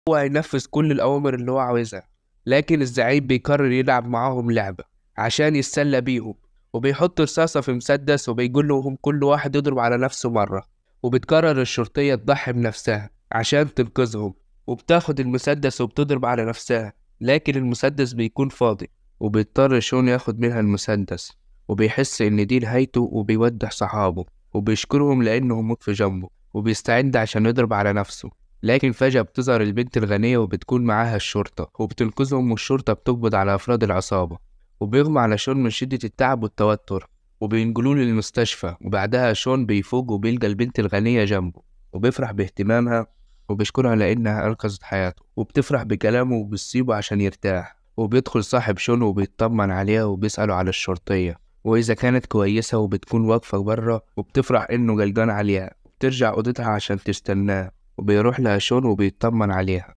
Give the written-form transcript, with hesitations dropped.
هو هينفذ كل الأوامر اللي هو عاوزها. لكن الزعيم بيقرر يلعب معاهم لعبة عشان يتسلى بيهم، وبيحط رصاصة في مسدس وبيقول لهم كل واحد يضرب على نفسه مرة. وبتقرر الشرطية تضحي بنفسها عشان تنقذهم، وبتاخد المسدس وبتضرب على نفسها، لكن المسدس بيكون فاضي، وبيضطر شون ياخد منها المسدس، وبيحس إن دي نهايته، وبيودع صحابه وبيشكرهم لأنهم وقفوا جنبه، وبيستعد عشان يضرب على نفسه. لكن فجأة بتظهر البنت الغنية وبتكون معاها الشرطة وبتنقذهم، والشرطة بتقبض على أفراد العصابة، وبيغمى على شون من شدة التعب والتوتر، وبينقلوه للمستشفى. وبعدها شون بيفوق وبيلقى البنت الغنية جنبه، وبيفرح باهتمامها وبيشكرها لأنها أنقذت حياته، وبتفرح بكلامه وبتسيبه عشان يرتاح. وبيدخل صاحب شون وبيطمن عليها وبيسأله على الشرطية وإذا كانت كويسة، وبتكون واقفة بره وبتفرح إنه قلقان عليها. بترجع أوضتها عشان تستناه، وبيروح لها شون وبيطمن عليها.